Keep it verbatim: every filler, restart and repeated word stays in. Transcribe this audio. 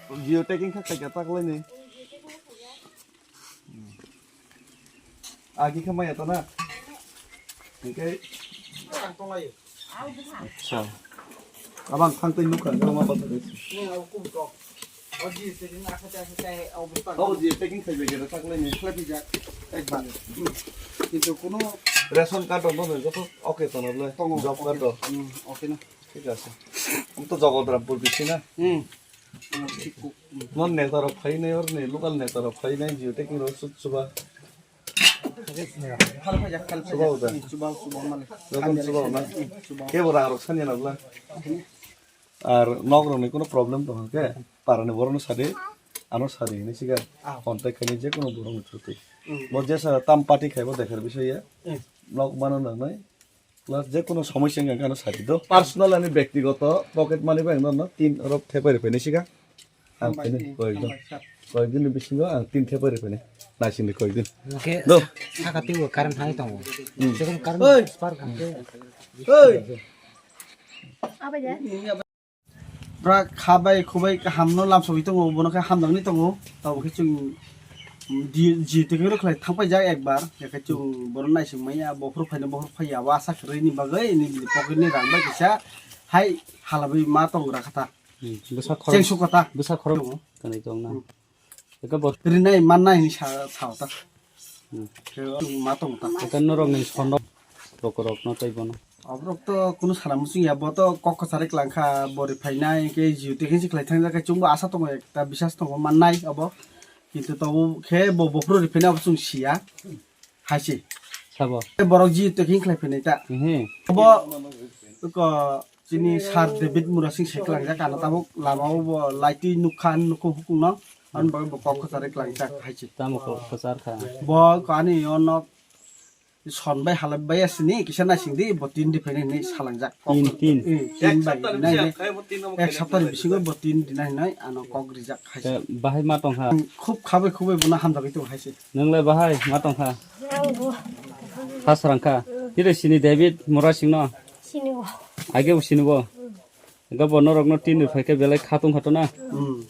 Geotagging kha khaika taklaini. Agi kha maya tana. Hingke. Acha. Abang khang tei nukha, nukha ma basa desi. Oh, geotagging khai bai gera taklaini. Ekbar. Kintu kuno ration card rok no joto okay tono ble. Tongo. Job card rok. Hmm, okay na. Thik ase. Ami to Jagadrampurbisi na. Hmm. Thik. Non neta rok phainai or ni local neta rok phainai geotagging rok sut suba. Phal phai jak, phal phai jak. Suba uda. Hmm, suba, suba male. Joto suba na. Hmm, suba. Kebo rang rok sanya na bla. Ar nok rok ni kuno problem tong khe parani borok no sadi, ano sadi hinwi siga. Ah. Contact khaini je kuno borok no thurtwi. Hmm. Bo jesa tam party khaibo dekhar bisoi ya. Hmm. Nok mano nangnai. Plus je kuno somosya wngkha ano sadi do. Personal ani bektigoto pocket money bai no tin rok thepai rwphaini siga. Ang Hambai, khaini hmm, koyekdin. Hambai, sir. Koyekdin ni bisingo ang tin thepai rwphaini. Naisingni koyekdin. Hwnkhe do. Saka twibo current hai tongo. Hmm. Jekon current Oi! Spark hwnkhe. Oi! Abai de? Pura khabai khubai kahamno lamsogwi tongo, bono khe hamjaknai tongo. Tabukhe chwng di-, jio twi khe rwkhlai thangpaijak ekbar, yakhe chwng bono naisingmanya, bophuru phaino bophuru phaiya, abo asa kwrwini bagwi nini pocketni rang bai kisa hai halabwi ma tong gra kha ta. Hmm, bwsa khorok, cheng sukha ta. Bwsa khorok tongo. Kanwi tong na. Hmm. Eka bo rinai mannai hinwi sa, sao ta. Hmm. Khe ma tong ta. Eka norok ni sono bokorok no tei bono. Aborok to kunu sana muchung ya, bo to kok kwchari klang kha, bo ri phainai, khe jio twi khe si khlai thang jak khe chwngbo asa tongo, ekta bisas tongo mannai abo. Kintu to khe bo bophuru ri phainai abo chwng siya. Hai se. Sabo. Tei borok ji twi khe khlai phainai ta. Mhm. Bo ko chini Sir David Murasing se klangjak ano tabuk lama o bo light twi nukha nukhu hukung no. Ani bagwi bo kok kwchari klangjak hai se. Tamo kok kwchar kha. Bo ko ani o nok son bai halap bai asini kisa naising di bo tin di phainai hinwi salangjak. Tin, tin. Eh, tin bai nai nai. Ek saptani bisingo bo tin di nai nai ano kok rijak hai se. Eh, bahai ma tong kha. Khub khabai khubai bono hamjagwi tongo hai se. Nwngle bahai ma tong kha? Ang bo. Ha srang kha. Tire sini David Murasing no? Sini bo. Age bo sini bo. Ga bo norok no tin ni phai khe belai kha tong kha to na? Hmm.